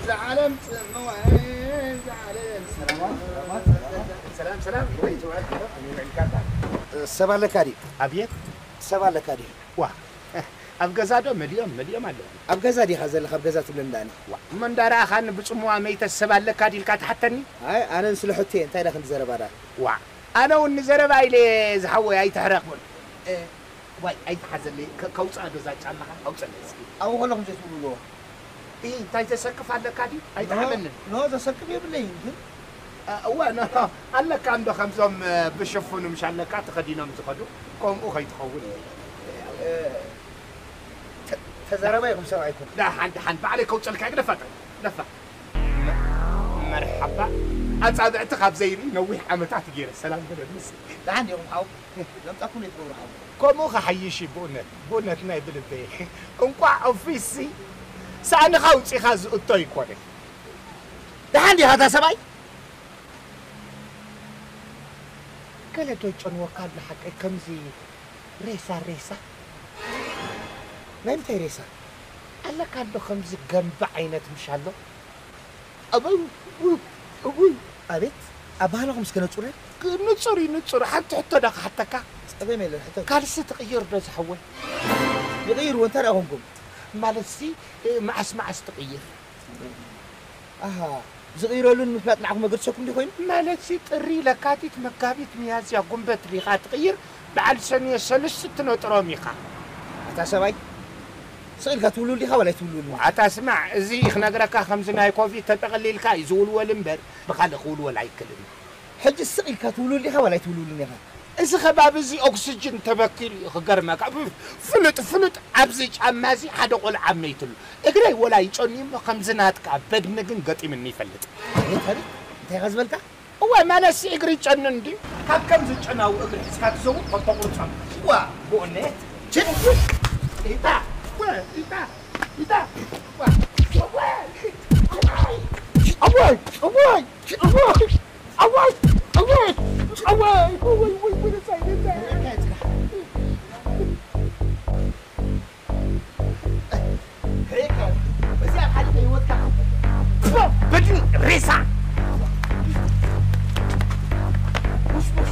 ዝዓለም ጽምዋ፣ ዝዓለም ሰላም፣ ሰላም፣ ሰላም፣ ወይ ትውዕል፣ ወይ ውዒልካ። ሰብ ኣለካ ድዩ? ኣብየት? ሰብ ኣለካ ድዩ? ዋ፣ ኣብ ገዛ ዶ መሊኦም፣ መሊኦም ኣለዉ። ኣብ ገዛ ዲኻ ዘለኻ? ኣብ ገዛ ትብለኒ ደኣ። ዋ፣ እሞ እንዳረኣኻኒ ብጽምዋ መይተ ሰብ ኣለካ ዲልካ ትሓተኒ? ኣይ፣ ኣነ ንስለ ሕቶ እየ፣ እንታይ ደኣ ክንዲ ዘረባ ደኣ? ዋ፣ ኣነ እውን ንዘረባ ኢለ ዝሓወይ ኣይትሕረቕ በል። እ፣ ዋይ፣ ኣይትሓዘለይ፣ ከ-፣ ከውጽኣ ዶ እዛ ጫማኻ? ኣውጸለይ እስኪ። ኣብኡ ከለኹም ዘይትብልዎ። ኢ፣ እንታይ ዘሰክፍ ኣለካ ድዩ? ኣይትሓመንን። ኖ፣ ዘሰክፍ የብለይን፣ ግን እ፣ እወ፣ ኖ፣ ኖ፣ ኣለካ እንዶ ከምዞም፣ እ፣ ብሽፉኑ ምሽ ኣለካ ተኸዲኖም ዝኸዱ፣ ከምኡ ከይትኸውን። እ፣ ተ-፣ ተዛረባ ኢኹም ሰብኣይኩም። ደሓን፣ ደሓን፣ ባዕለይ ከውጸልካ፣ ግደፋ፣ ግደፋ። መ-፣ መርሓባ። ኣጻብዕቲ ካብ ዘይርኢ ነዊሕ ዓመታት ገይረ። ሰላም በለኒ እስኪ። ደሓን ዲኹም ሓው? ዘምጻኩም ዘይትገብሩ ሓው። ከምኡ ክሓይሽ እዩ ብእውነት፣ ብእውነት ናይ ብልበይ። እንቋዕ ኦፊስሲ ሳእንኻ ኣውጺኻ ዝእቶ ኣይኮነን። ደሓን ዲኻ እታ ሰብኣይ? ገለ ዶ ይጨንወካ ኣሎ ሓቀይ ከምዚ ሬሳ ሬሳ? ናይ ምንታይ ሬሳ? ኣለካ ኣሎ ከምዚ ገምቢ ዓይነት ምሽ ኣሎ? ኣበው፣ እው፣ እውይ። ኣቤት፣ ኣባህላኹም እስከ ነጹረ። ክ-፣ ንጹር እዩ፣ ንጹር። ሓንቲ ሕቶ ዶ ክሓተካ? ጸገም የለን፣ ሕቶ። ካልሲ ትቕይር ዶ ዝሓወይ? ይቕይርዎ፣ እንታይ ደኣ ኮንኩም? ማለትሲ፣ እ፣ መዓስ መዓስ ትቕይር? ኣሃ፣ ዝቕይረሉ ንምፍላጥ ንዓኹም ኣገድሰኩም ድዩ ኮይኑ? ማለትሲ፣ ጥሪ፣ ለካቲት፣ መጋቢት፣ ሚያዝያ፣ ጉንበት ዲኻ ትቕይር? በዓል ሰኑየ ሰሉስ ትነጥሮም ኢኻ። ኣታ ሰብኣይ፣ ስቕ ኢልካ ትውልውል ዲኻ ዋላ ኣይትውልውልን? ኣታ ስማዕ፣ እዚ ክነግረካ ከምዚ ናይ ኮቪድ ተጠቕሊልካ እዩ ዝውልወል እምበር ብኻልእ ክውልወል ኣይክእልን። ሕጂ ስቕ ኢልካ ትውልውል ዲኻ ዋላ ኣይትውልውልን ኢኻ? እዚ ከባቢ እዚ ኦክስጅን ተበኪሉ እዩ ክገርመካ። ፍ-፣ ፍሉጥ፣ ፍሉጥ ኣብዚ ጫማ እዚ ሓደ ቆልዓ መይትሉ። እግረይ ወላ ይጨኑ እሞ ከምዚ ናትካ በድኒ ግን ገጢምኒ ይፈልጥ። ኣቤት፣ ኣቤት፣ እንታይ ኢኻ ዝበልካ? እወ፣ ማለትሲ እግሪ ይጨኑ እንድዩ። ካብ ከምዚ ጨናዊ እግሪ ሒዝካ ትዘውር ከም ተቑርጾም። እዋ፣ ብእውነት። ችድ! ኢታ፣ እወ፣ ኢታ፣ ኢታ። እዋ፣ እወ፣ እወ፣ እወ፣ እወ፣ እወ፣ እወ፣ እወ፣ እወ፣ እወ፣ እወ፣ እወ፣ እወ፣ እወ፣ እወ፣ እወ፣ እወ፣ እዚኣ ኣብ ሓሊፈ ህይወትካ ክትፈልጥ። በድኒ ሬሳ። ሙሽሙሽ።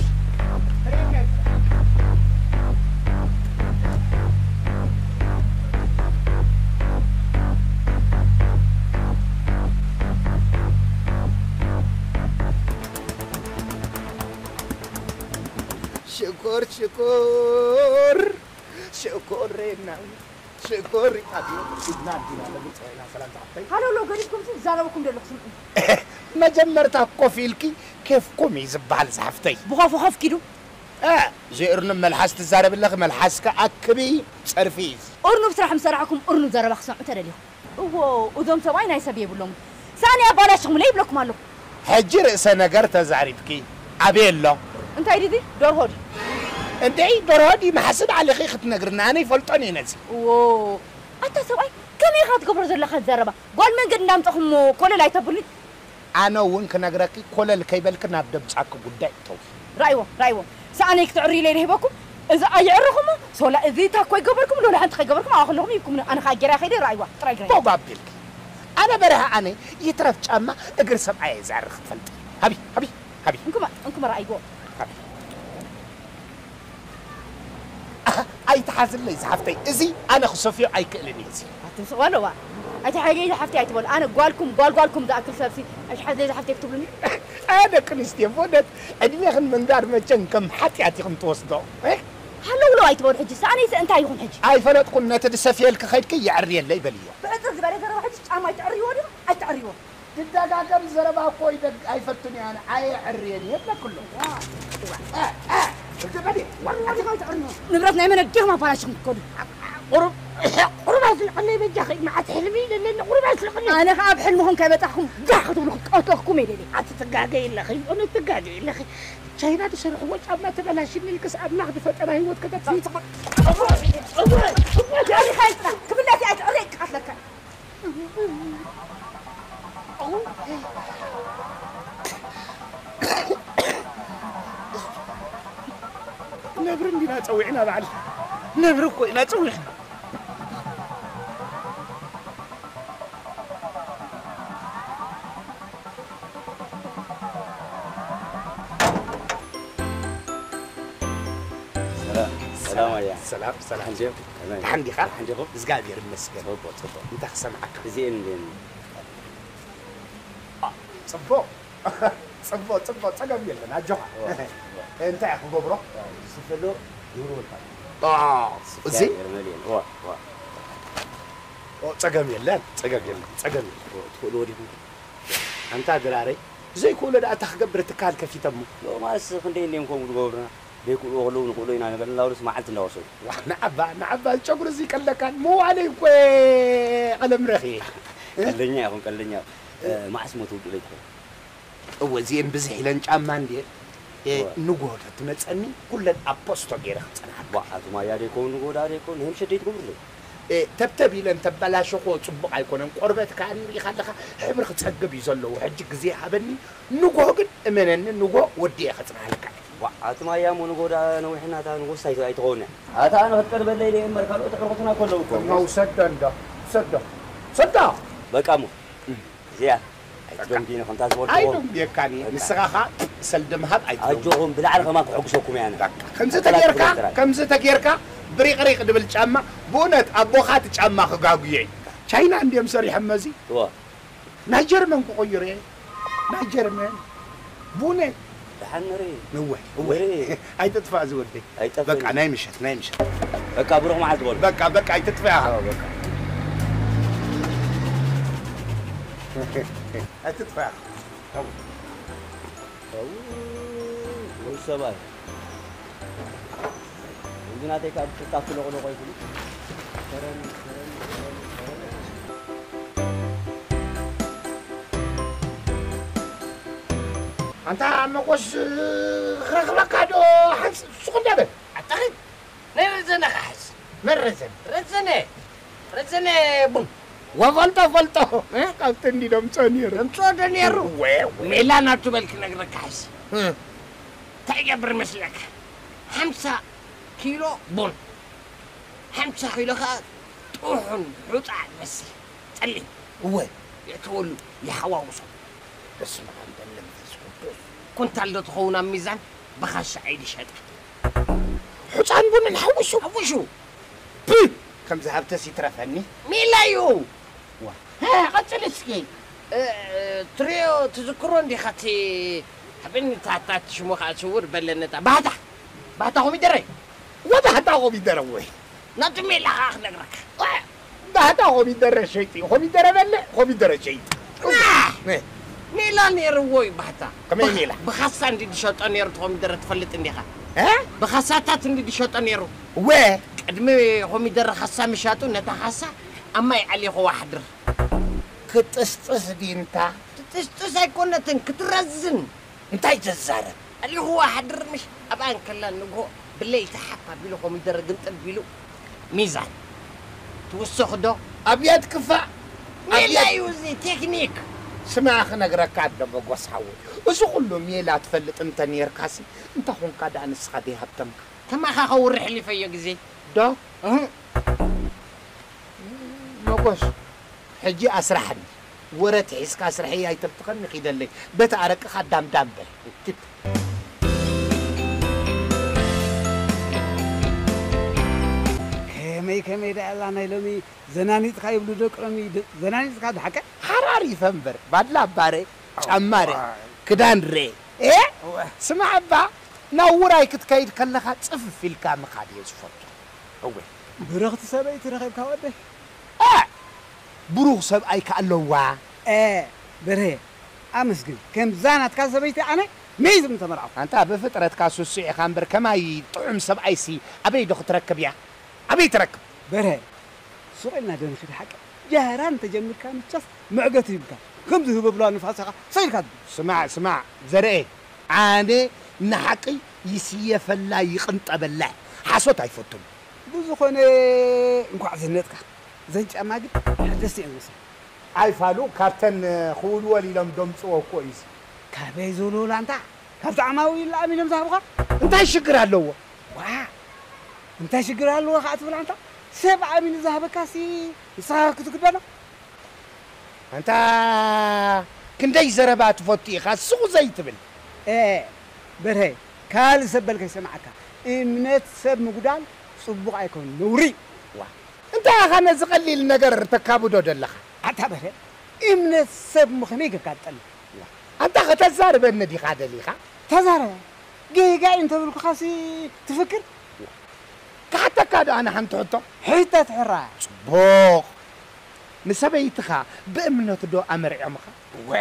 ሽኮር ሽኮር ሽኮሬና ሽኮር። ኣቤት፣ ኢድና ኣዲና ለግልጽ ኮይና ሰላም ተሓተይ። ሃሎ፣ ሎ፣ ገሊጽኩም ሲ ዝዛረበኩም ዘለኹ ስምዑ። መጀመርታ ኮፍ ኢልኪ ኬፍኩም እዩ ዝበሃል ዝሓፍተይ። ብኾፍ ኾፍ ኪዱ። እ፣ ዘይእርኑብ መልሓስ ትዛረቢ ኣለኺ፣ መልሓስኪ ኣክቢ፣ ጸርፊ እዩ። እርኑብ ስራሕ ምስ ሰራሕኩም እርኑብ ዘረባ ክሰምዑ ተደሊኹም። እዎ፣ እዞም ሰብኣይ ናይ ሰብ የብሎምን። ሳእኒ ኣባላሽኹምለይ ይብለኩም ኣለኹ። ሕጂ ርእሰ ነገር ተዛሪብኪ። ኣበይ ኣሎ? እንታይ ድዩ? ደርሆ ድዩ? እንዴ፣ ደርሆ ድዩ? መሓስብ ዓሊኺ ክትነግርና፣ ኣነ ይፈልጦን እየ ነዚ። እዎ፣ ኣታ ሰብኣይ፣ ከመይ ኢኻ ትገብሮ ዘለኻ ዘረባ? ጓል መንገዲ እናምጻኹም እሞ ኮለል ኣይተብሉኒ? ኣነ እውን ክነግረኪ፣ ኮለል ከይበልኪ ናብ ደምጻኪ ጉዳይ እተዊ። ራእይዎ፣ ራእይዎ። ሰኣነይ ክትዕርዩለይ ዶ ሂበኩም? እዚ ኣይዕርኹሞ፣ ሶላ እዚ ታኮ ይገበርኩም፣ ሎላ ሓንቲ ከይገበርኩም፣ ኣዋ ከለኹም ሂብኩምኒ። ኣነ ኸኣ ጌራ ከይደ ራእይዋ፣ ጥራይ ግረይ። ቦባቢልኪ። ኣነ በረሃ ኣነ፣ ይትረፍ ጫማ፣ እግሪ ሰብኣይ እየ ዝዕርኽ ትፈልጢ። ሃቢ፣ ሃቢ፣ ሃቢ። እንኩማ፣ እንኩማ ራእይዎ። ሃቢ። ኣይትሓዝለይ ዝሓፍተይ፣ እዚ ኣነ ክሰፍዮ ኣይክእልን እየ እዚ። ኣትስቕ በልዋ። ኣይትሓየገይ ሓፍተይ ኣይትበሉ። ኣነ ጓልኩም፣ ጓል ጓልኩም ዝኣክል ሰብሲ ኣይትሓዝለይ ዝሓፍተይ ክትብሉኒ? እ፣ ደቂ ኣንስትዮ፣ በእውነት ዕድሜኽን ምንጋር መቸም ከም ሓጢኣት ኢኽን ትወስዶ። እ? ሃለውለው ኣይትበሉ ሕጂ። ሰኣነይሰ እንታይ ይኹን ሕጂ? ኣይፈለጥኩን፣ ነቲ ዝሰፍየልኪ ከይድኪ የዕርየለይ በልዮ። ብዕጽር ዝበለ ዘረባ ሕጂ ጫማ ኣይትዕርይዎ ዲኹም? ኣይትዕርይዎ። ዝደጋገም ዘረባ እኮ ይደግ-፣ ኣይፈቱን እየ ኣነ፣ ኣየዕርየን እየ ይብለኪ ኣሎ። እ፣ እ፣ እግዲ በሊ። ንብረት ናይ መን ኣዴኹም ኣባላሽኹም ትከዱ? ቁሩብ፣ ቁሩብ ኣስልቐለይ በጃኺ፣ መዓት ሕልሚ ኢለለኒ፣ ቁሩብ ኣስልቐለይ። ኣነ ኸኣ ኣብ ሕልምኹም ከይበጻሕኩም ጋሕ ክትብሉ ክትቀትለኩም እየ ደልየ። ኣቲ ትጋገይ ኣለኺ፣ እውነት ትጋገይ ኣለኺ። ቻይና ዝሰርሕዎ ጫማ ተበላሽኒ ኢልክስ ኣምላኽ ዝፈጠራ ህይወት ከተጥፍኢ። ደሊኻ ይጥና፣ ክብለቲ ኣይትዕረ ይቃትለካ። ነብሪ እንዲና ጸዊዕና በዓል ነብሪ እኮ ኢና ጸዊዕና። ሰላም ኣያ። ሰላም ሰላም። ሓንጀብ። ደሓን ዲኻ? ሓንጀኹም? እግዚኣብሔር ይመስገን። ጽቡቕ ጽቡቕ። እንታይ ክሰምዓካ? እዚኤን እንዴን አ፣ ጽቡቕ ጽቡቕ ጽቡቕ፣ ጸገም የለን ኣጆኻ። እንታይ እየ ክገብሮ? ስፈሎ ይውልወልካ። አ፣ እዚ ገርመልየን ዋ ዋ ኦ፣ ጸገም የለን ጸገም የለን ጸገም የለን። ትኽእልዎ ዲኹም? ኣንታ ድራረይ፣ ዘይክእሎ ደኣ እንታይ ክገብር? ትካል ከፊተ እሞ። ሎማስ ክንደይ እንድዮም ከምኡ ዝገብሩና? ዘይክእልዎ ከለዉ ንኽእሎ ኢና ንብል እናበሉስ መዓልቲ እንዳወሰዱ። ዋ፣ ንዓባ ንዓባ፣ ጨጉሪ እዚ ቀለካን መዋለይ እኮ። ቀለም ረኺ ቀልደኛ ኢኹም ቀልደኛ። እ፣ መዓስ ሞ ትውድእ ለይትኾን? እወ፣ እዚኤን ብዝሕ ኢለን ጫማ እንድየ። እ፣ እወ። ንጎሆ ተትመጸኒ ኩለን ኣብ ፖስቶ ገይረ ክጸንሓ። ዋ ኣቱም ኣያ ደይኮን ንጎዳ ደይኮን ንህምሸት ደይትገብሩለይ? እ፣ ተብተብ ኢለን ተበላሸኾ ጽቡቕ ኣይኮነን። ቆርበት ከኣ ንሪኢኻ ኣለኻ፣ ሕብሪ ክጸግብ እዩ ዘለዎ። ሕጂ ግዜ ሃበኒ። ንጎሆ ግን እመነኒ፣ ንጎሆ ወዲኤ ከጽንሓልካ እየ። ዋ ኣቱም ኣያ እሞ ንጎዳ ነዊሕናታ ንጎስ ኣይተኾነ። ኣታ ኣነ ክትቀርበለይ ደይ እምበር ካልኦት ኣዕሩኽትና ከለዉ እኮ። እሞ ውሰዶ እንዶ፣ ውሰዶ፣ ውሰዶ። በቃ እሞ እዚኣ ኣይትደንቢኒ ከምታ ዝበልክዎ። ኣይደንብየካን እየ። ንስኻ ኸኣ ሰልዲ ምሃብ ኣይትደንብዮ። ኣጆኹም ብላዕሊ ከማን ክሕጉሰኩም እየ ኣነ። ከምዚ ተጌርካ፣ ከምዚ ተጌርካ ብሪቕሪቕ ድብል ጫማ፣ ብእውነት ኣቦኻ እቲ ጫማ ክጋጉዮ እዩ። ቻይና እንድዮም ሰሪሖሞ እዚ። እወ። ናይ ጀርመን ክቕይሮ እየ። ናይ ጀርመን። ብእውነት። ደሓን ንርኢ። እወ፣ እወ። ንርኢ። ኣይትጥፋእ ዝወደይ። ኣይጠፍእን በቃ እዩ። ናይ ምሸት፣ ናይ ምሸት። በቃ ብሩኽ መዓልቲ በሉ። በቃ፣ በቃ ኣይትጥፋእ። ኣዎ፣ በቃ። ኣይትጥፋእ። ኣው፣ ወይ ሰብኣይ። እዚ ናተይ ካብ ጥጣፍ ለቕለቆ ይኹን። ከረን፣ ከረን፣ ከረን፣ ከረን። ኣንታ መጎስ ክረኽበካ ዶ ሓንስ ሱቕ እንዳበል? ኣጣኺ ናይ ረዘነ ክሓዝ። መን ረዘነ? ረዘነ። ረዘነ ቡን። ወፈልጦ ፈልጦ። እ? ካብቲ እንዲ ደምጾ ነይሩ። ደምጾ ዶ ነይሩ? ሜላ ናቱ በል ክነግረካ ሕዚ። እንታይ ይገብር መስለካ? ሓምሳ ኪሎ ቡን፣ ሓምሳ ኪሎ ከኣ ጥሑን ሑጻ መስል ጸሊም። እወ። የእትወሉ፣ ይሓዋውሶ። በስመ ኣብ በል መንፈስ ቅዱስ። ኩንታል ዶ ትኸውን ኣብ ሚዛን ብኻሻ ኢድ ይሸጣ። ሑጻን ቡንን ሓዊሱ? ሓዊሱ። ፕ! ከም ዝሃብተስ ይትረፈኒ። ሜላ እዩ። ዋ። ሀ፣ ቀጽል እስኪ። እ፣ ትሪኦ ትዝክሮ እንዲኻ እቲ ሓበኒ ታታ ሽሙ ኸኣ ስውር በለነታ። ባህታ። ባህታ ኮሚደረ። ወባህታ ኮሚደረ ወይ? ናቱ ሜላ ኸኣ ክነግረካ። ባህታ ኮሚደረ ሸይጢ። ኮሚደረ በለ፣ ኮሚደረ ሸይጢ። እ። ሜላ ነይርዎ እዩ ባህታ። ከመይ ሜላ? ብኻሳ እንዲ ዝሸጦ ነይሩ እቲ ኮሚደረ ትፈልጥ እንዲኻ? እ? ብኻሳታት እንዲ ዝሸጦ ነይሩ። እወ። ቅድሚ ኮሚደረ ኻሳ ምሻጡ ነታ ኻሳ ኣብ ማይ ኣሊኹዋ ኣሕድር። ክጥስጥስ ዲንታ? ትጥስጥስ ኣይኮነትን፣ ክትረዝን። እንታይ ትዛረብ? ኣሊኹዋ ኣሕድር ምሽ ኣብኣ እንከላ ንግሆ ብለይቲ ሓፍ ኣቢሉ ኮሚደረ ግንጥል ቢሉ ሚዛን። ትውስኽ ዶ? ኣብያት ክፋእ! ሜላ ኣብያት እዩ እዚ ቴክኒክ። ስማ ክነግረካ ኣሎ መጎስ ሓወይ። እዚ ኩሉ ሜላ ትፈልጥ እንተ ኔርካሲ፣ እንተ ኾንካ ደኣ ንስኻ ደይሃብተምካ። ከማኻ ከውርሕ ሊፈዮ ግዜ። ዶ? እህ። መጎስ፣ ሕጂ ኣስራሕኒ። ወረ ትሒዝካ ኣስርሐይ ኣይተብትኸኒ ኺደለይ። በቲ ኣረቅኻ ዳምዳም በል። ኪድ። ከመይ ከመይ ደኣ ኣላ ናይ ሎሚ ዘናኒጥካ ይብሉ ደቂ ሎሚ ደ-፣ ዘናኒጥካ ደሓቀ? ሓራሪፈ እምበር፣ ባድላ ኣባረ፣ ጫማ ርእ፣ ክዳን ርእ። ኤ? እወ። ስማዕ እባ፣ ናብ ውራይ ክትከይድ ከለኻ ጽፍፍ ኢልካ ምኻድ እየ ዝፈቱ። እወ። ብርኽቲ ሰበይቲ ረኺብካ ወደይ? እ! ብሩኽ ሰብኣይ ከኣ ኣለዋ። እ፣ በርሄ፣ ኣመስግን። ከምዛ ናትካ ሰበይቲ ኣነ መይዝ ምተመርዓኹ። ኣንታ ብፍጥረትካ ስሱዕ ኢኻ እምበር ከማይ ጥዑም ሰብኣይሲ ኣበይ ዶ ክትረክብ እያ? ኣበይ ትረክብ? በርሄ፣ ሱቕ ኢልና ዶ ንኺድ ሓቂ? ጃህራ እንተጀሚርካ ምቻስ መዕገቲ ይብልካ። ከምዚ ህበብላ ንፋስ ኢኻ ሰይልካ ትብል። ስማዕ፣ ስማዕ፣ ዘርኤ፣ ኣነ ንሓቂ ይስየፈላ ይቕንጠበላ። ሓሶት ኣይፈቱን። ብዝኾነ እንኳዕ ዘነጥካ። እዘን ጫማ ግን ሓደስቲ እየን ዝመስላ። ኣይፋሉ ካብተን ክውልወል ኢሎም ደምፅዎ እኮ እዩስ። ካበይ ዝውልውላ ኣንታ? ካብቲ ዓማዊል ኣሚኖም ዝሃቡኻ? እንታይ ሽግር ኣለዎ? ዋ! እንታይ ሽግር ኣለዎ ከዓ ትብል ኣንታ? ሰብ ኣሚኑ ዝሃበካሲ ንስኻ ክትግደሎ? ኣንታ ክንደይ ዘረባ ትፈቱ ኢኻ ስቕ ዘይትብል? ኤ በርሀ፣ ካልእ ሰብ በል ከይሰምዓካ። እምነት ሰብ ምጉዳል ጽቡቕ ኣይኮን፣ ነውሪ። ዋ፣ እንታይ ኢኻ ነዚ ቀሊል ነገር ተካብዶ ደለኻ? ኣታ በረ፣ እምነት ሰብ ምኽመይ ጌርካ ትጠልም? ኣንታ ከተዛርበኒ ዲኻ ደሊኻ? ተዛረበ። ጌጋ እዩ እንተብልኩኻሲ ትፍክር? ክሓተካ ዶ ኣነ ሓንቲ ሕቶ? ሕተት ሕራይ። ጽቡቕ። ንሰበይትኻ ብእምነት ዶ ኣመርዕዮምኻ? እወ።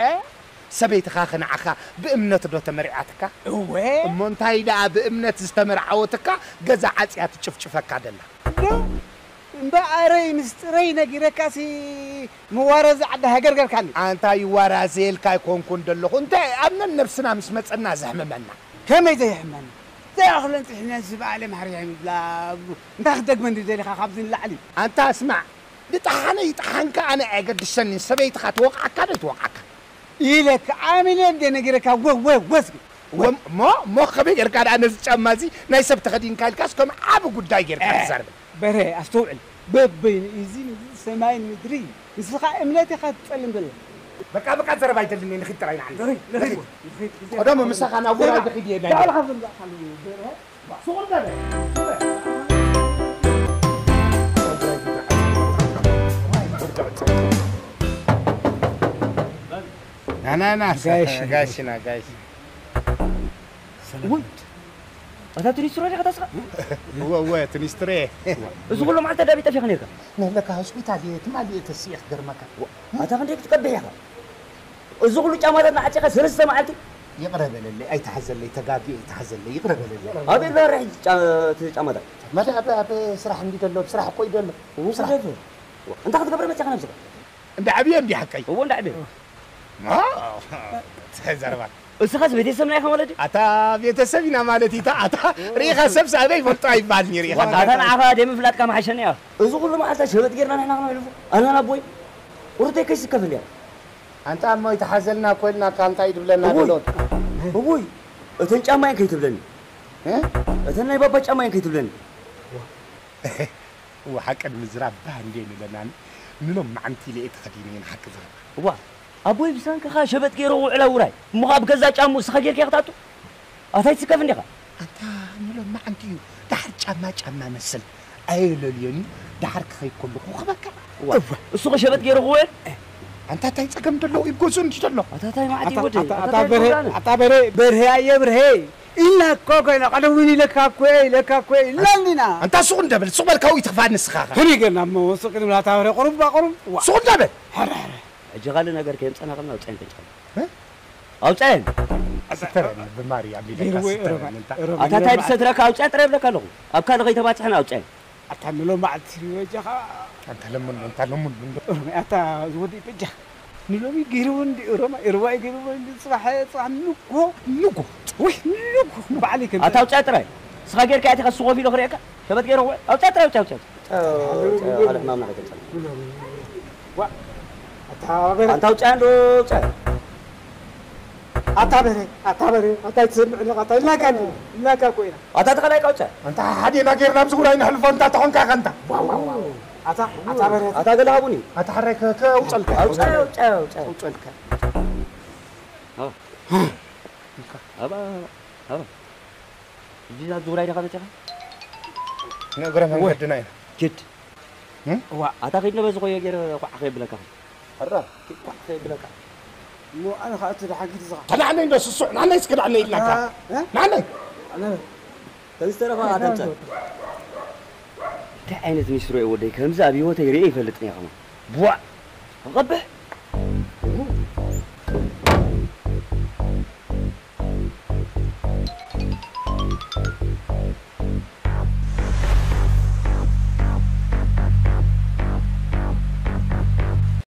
ሰበይትኻኸ ንዓኻ ብእምነት ዶ ተመርዓትካ? እወ። እሞ እንታይ ደኣ ብእምነት ዝተመርዓወትካ ገዛ ዓጽያ ትጭፍጭፈካ ደላ? እንዶ እምበኣረይ ምስጢረይ ነጊረካሲ መዋረዚ ዓዲ ሃገር ጌርካኒ። ኣንታ ይዋራዘየልካ ኣይኮንኩን ደለኹ። እንታይ ኣብ ነነብስና ምስ መጸና ዘሕምመና? ከመይ ዘየሕመኒ? ዘይኣኽለን ጥሒነን ዝበኣለ ማሕርያ ይብላ። እንታይ ክትደግመኒ ደሊኻ ካብዚ ንላዕሊ? ኣንታ ስማዕ፣ ንጠሓነ ይጥሓንካ ኣነ ኣይገድሰኒን። ሰበይትኻ ትወቕዓካ ዶ ትወቕዓካ? ኢለካ ኣሚነ እንደ ነጊረካ ወ-፣ ወ-፣ ወዝቢ። ወ-፣ እሞ፣ እሞ ከመይ ጌርካ ደኣ ነዚ ጫማ እዚ ናይ ሰብ ተኸዲንካ ኢልካስ ከም ዓቢ ጉዳይ ጌርካ ትዛረብ? በርሀ፣ ኣስተውዕል። በበይኑ እዚ ንዚ ሰማይን ምድሪ እዩ። ንስኻ እምነት ኢኻ ትጸልም ዘሎ። በቃ፣ በቃ፣ ዘረባ ኣይደልን፣ ንኺድ ጥራይ ንዓና። ንኺድ፣ ንኺድ፣ ንኺድ፣ ንኺድ። ቀደም ምሳኻ ናብ ውራይ ዝኺድ እየ፣ ናይ ባዕልኻ ዘምጻእካሉ በርሀ። ሱቕ በል። ናናና፣ ጋሽ፣ ጋሽና፣ ጋሽ። ሰላም። እታ ትኒስትሮ ዲኻ ታስኻ? እወ፣ እወ፣ ትኒስትሮ እየ። እዚ ኩሉ መዓልቲ ኣዳቢ ጠፊኻ ነርካ? ነለካ ሆስፒታል እየ፣ ትማሊ እየ ተሲኤ ክገርመካ። ዋ፣ ኣታ ክንደይ ክትቀብሕ ኢኻ? እዚ ኩሉ ጫማታት ንዓጺኻ ሰለስተ መዓልቲ? ይቕረ በለለይ፣ ኣይትሓዘለይ፣ ተጋግየ ኣይትሓዘለይ፣ ይቕረ በለለይ። ኣበይ ኣሎ ርሒ ጫ-፣ እቲ ጫማታት? መዳ ኣብ፣ ኣብ ስራሕ እንዲ ዘሎ፣ ኣብ ስራሕ እኮ እዩ ዘሎ። እው፣ ስራሕ። ክደፍር። ዋ፣ እንታይ ክትገብር መጺኻ ነብስኻ? እንዳ ዓብየ እንዲ ሓቀይ። እዎ፣ እንዳ ዓብየ። ማ? ዘረባ። እስኻስ ቤተሰብና ኢኻ ማለት እዩ? ኣታ ቤተሰብ ኢና ማለት እዩ። ኣታ ርኢኻ ሰብ ሳበይ ይፈልጦ ኣይባልን እዩ፣ ርኢኻ። ኣታ ንዓኻ ደይ ምፍላጥካ መሓሸኒ እያ። እዚ ኩሉ መዓልታ ሸበጥ ጌርና ንሕና ክነሕልፎ? ኣናን ኣቦይ ቁርተይ ከይስከፍ እንድያ። ኣንታ እሞ ይትሓዘልና እኮ ኢልናካ፣ እንታይ እዩ ድብለና እውይ። ዘሎ? እውይ፣ እተን ጫማየን ከይትብለኒ። እ? እተን ናይ ባባ ጫማየን ከይትብለኒ። እወ፣ ሓቂ ንምዝራብ ባህ እንዴ ንለናኒ፣ ንሎም መዓንቲ ኢለ እየ ተኸዲነ እየ ንሓቂ ዝረባ። እዋ፣ ኣቦይ ብሰንክኻ ሸበጥ ገይረ ውዕላ ውራይ። እሞ ኣብ ገዛ ጫሙ እስኻ ጌርካ ክትኣቱ? ኣታ ኣይትስከፍ እንዲኻ? ኣንታ ንሎም መዓንቲ እዩ። ደሓር ጫማ ጫማ መስል ኣየለልዮን እዩ። ደሓር ክኸይድ ከለኹ ክበካ። እዋ፣ እሱ ኸ ሸበጥ ገይሩ ክውዕል? ኣንታ እንታይ ጸገም ዘለዎ እዩ? ገዝኡ እንዲ ዘሎ። ኣታ እንታይ መዓት እዩ ኣታ፣ ወደይ? ኣታ፣ ኣታ ኣታ እንታይ በርሄ፣ ይጎዳነ? ኣታ በርሄ፣ በርሄ ኣየ በርሄ። ኢልና እኮ ኮይና፣ ቀደም እውን ኢለካ እኮ እየ፣ ኢለካ እኮ እየ፣ ኢልና እንዲና። ኣንታ ሱቕ እንደብል፣ ሱቕ በል፣ ካብኡ ይትኽፋ ንስኻ ኸ። ከመይ ጌርና እሞ ሱቕ ክንብል፣ ኣታ በርሄ፣ ቁሩብ እባ፣ ቁሩብ። እዋ። ሱቕ እንደብል። ሐረ፣ ሐረ። ሕጂ ካልእ ነገር ከየምጸና ከለና፣ ውጻኤን ተንጫሉ። እ? ኣውጻኤን። ስተረኒ ብማርያም ኢለካ ገይርዎ እዩ፣ ስተረኒ ሮማ፣ እንታ። ሮማ፣ ኣታ እንታይ ገይርዎ። ዝሰትረካ ኣውጻኤን ጥራይ ይብለካ ኣለኹ። ኣብ ካልእ ከይተባጽሕና ኣውጻኤን። ኣታ ንሎማዓልቲ በጃኻ። ኣንታ ለምኑ፣ ኣንታ ለምኑ። ሮማ፣ ኣታ ዝወዲ በጃ። ንሎሚ ገይርዎ እንዲ ሮማ፣ ሮማ ገይርዎ እንዲ ጽባሕ፣ ጽባሕ ንጎ። ንጎ። ወይ፣ ንጎ። በዓል ይከም። ኣታ ኣውጻኤ ጥራይ። ንስኻ ጌርካ ኣቲኻ እሱ ኮፍ ኢሉ ክርእየካ። ሸበጥ ገይሩ፣ ኣውጻ ጥራይ፣ ኣውጻ፣ ኣውጻ። ኣውጻ፣ ኣውጻ፣ ሓደ ሕማም ናዕገ ጸንሐ። ዋ፣ ኣታ በረ። ኣንታ ኣውጻ እንዶ፣ ኣውጻ። ኣታ በረ፣ ኣታ በረ፣ ኣታ ይትሰምዕ ኣለኻ፣ ኣታ ኢልናካ እንዲ፣ ኢልናካ እኮ ኢና። ኣታ ተኸላይ ኣውጻ። ኣንታ ሓዴና ጌርና ኣብዚ ጉራይ ንሕልፎ፣ እንታ ተኾንካ ኢኻ እንታ። ዋ፣ ዋ፣ ዋ። ኣታ፣ ኣታ በረ። ኣታ ገለ ሃቡኒ። ኣታ ሓራይ ከ-፣ ከ-፣ ኣውጸልካ። ኣውጻ፣ ኣውጻ፣ ኣውጻ። ኣውጸልካ። ኣ። ኣባ፣ ኣባ። ሕጂ ናብ ዝውራይ ዲኻ መጺኻ? ንእግረ መንገድና ኢና። ኪድ። እም? እዋ፣ ኣታ ኪድ ነበዚ ኾዮ ገይረ ኳዕ ከየብለካ። ሕራ፣ ኪድ ኳዕ ከየብለካ። እሞ ኣነ ኸኣ እቲ ደሓን ኪድ ዝኻ። ተናዕነይ እንዶ ስሱዕ፣ ናዕነይ እስኪ ናዕነይ ኢልናካ። እ? ናዕነይ። ኣነ ተዝተረፈ ኣተምጸ። እንታይ ዓይነት ሚስትሮ እዩ ወደይ? ከምዚ ኣብ ህይወተይ ርእየ ይፈልጥን እየ ከማን። ቧእ! ክቐብሕ?